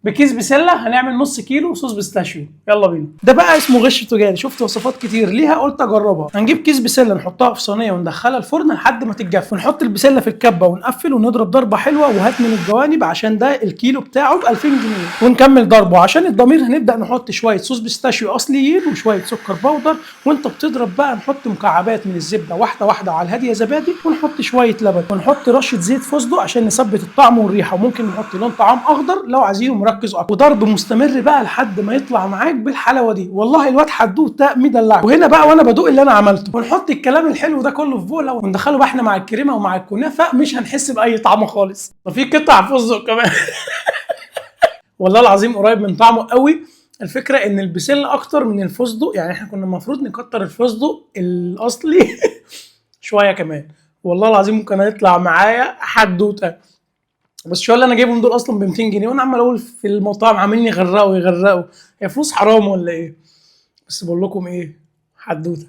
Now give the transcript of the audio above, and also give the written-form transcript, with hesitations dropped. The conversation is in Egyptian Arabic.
بكيس بسلة هنعمل نص كيلو صوص pistachio. يلا بينا. ده بقى اسمه غش تجاري، شفت وصفات كتير ليها قلت اجربها. هنجيب كيس بسلة نحطها في صينية وندخلها الفرن لحد ما تتجف، ونحط البسله في الكبه ونقفل ونضرب ضربه حلوة، وهات من الجوانب عشان ده الكيلو بتاعه ب 2000 جنيه، ونكمل ضربه. عشان الضمير هنبدا نحط شوية صوص pistachio اصليين وشوية سكر powder، وانت بتضرب بقى نحط مكعبات من الزبدة واحدة واحدة على الهادية زبادي، ونحط شوية لبن، ونحط رشه زيت فستق عشان نثبت الطعم والريحه، وممكن نحط لون طعام اخضر لو عايزينه مركز اكتر. وضرب مستمر بقى لحد ما يطلع معاك بالحلاوه دي. والله الواد حدوتة مدلعك. وهنا بقى وانا بدوق اللي انا عملته، ونحط الكلام الحلو ده كله في بوله وندخله بقى احنا مع الكريمة ومع الكنافه، مش هنحس باي طعم خالص. وفي قطع فستق كمان. والله العظيم قريب من طعمه قوي. الفكرة ان البسله اكتر من الفستق، يعني احنا كنا المفروض نكتر الفستق الاصلي شوية كمان. والله العظيم ممكن هيطلع معايا حدوتة. بس شوية اللي انا جايبهم دول اصلا ب 200 جنيه، وانا عمال اقول في المطاعم عاملين يغرقوا يغرقوا، هي فلوس حرام ولا ايه؟ بس بقول لكم ايه، حدوتة.